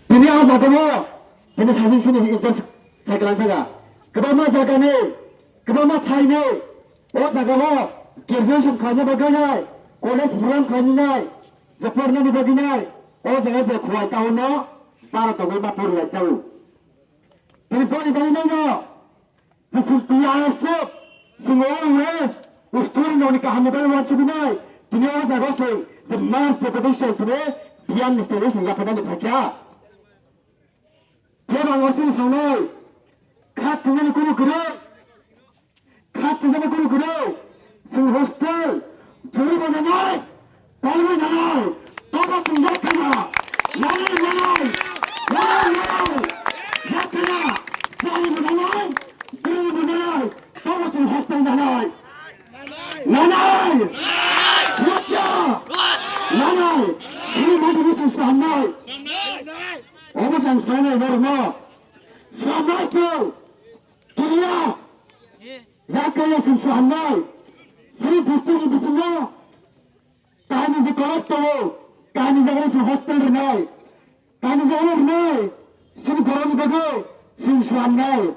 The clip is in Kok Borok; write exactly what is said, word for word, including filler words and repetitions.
Tini a jagao tini sajing sini in charge sai kwlang thanga. Kwbangma jagani, kwbangma thaini o jagao graduation khlaina bagwi nai, college program khlaina nai, je pornani bagwi nai, o jaga je Khowai town no bara tongwi ma porlai chao. Tini boni bagwi nai no Jising T I S F, sing always, student rokni kahamni bagwi wansuknai, tini o jaga se, the mass deputation tini D M ni stage sing yaphanani phakya. Khe bang orsini sangnai, khat tinani kunu kwrwi, khat tinani kunu kwrwi, sing hostel, jori bo nanai, Kalwi nanai, tobo sing yakkana, nanai, nanai, nanai, nanai, yakkana, jari bo nanai, bini bo nanai, tobo sing hostel nanai. Nanai! Yakkya! Nanai! Sini madu ni sing slamnai. Obo sang sanai norno. Slamnai sing. Kiriya! Yakkaya sing slamnai. Sini district ni bisingo. Kaini je college tongo, kaini jagani se hostel rwnai, kaini jagani rwnai, sini borokni bagwi sing slamnai.